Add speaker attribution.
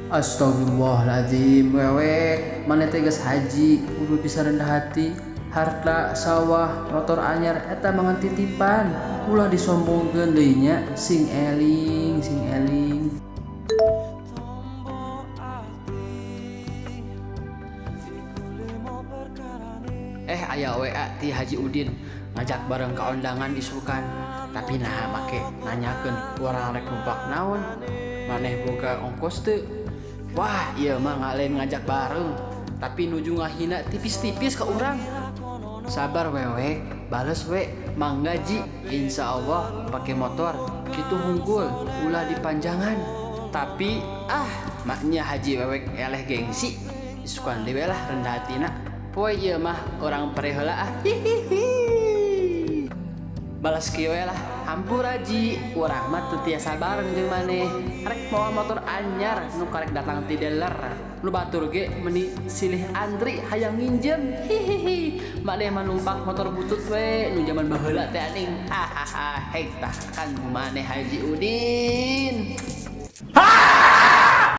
Speaker 1: Astagfirullahaladzim, Wewek, maneh teh geus haji, kudu bisa rendah hati. Harta, sawah, motor anyar eta mah ngan titipan. Ulah disombongkeun deui nya, sing eling, sing eling. Eh, aya WA ti Haji Udin ngajak bareng ka ondangan isukan. Tapi nah make nanyakeun urang rek numpak naon. Maneh boga ongkos teu? Wah, ieu mah ngalain ngajak bareng, tapi nuju ngahina tipis-tipis ka urang. Sabar, Wewek, bales we, mangga Ji, insya Allah pakai motor, kitu hungkul, ulah dipanjangan. Tapi ah, maknya Haji Wewek eleh gengsi, isukan deui lah rendah hatina. Poe ieu mah urang pere heula ah. Hihihi. Balas kieu we lah, hampura Ji, urang mah teu tiasa bareng jeung maneh. Rek mawa motor anyar nu karek datang ti dealer. Nu batur ge meuni silih antri hayang nginjem. Hihihi. Maneh mah numpak motor butut we nu jaman baheula teh aning. Hahaha, hek tah kan maneh Haji Udin.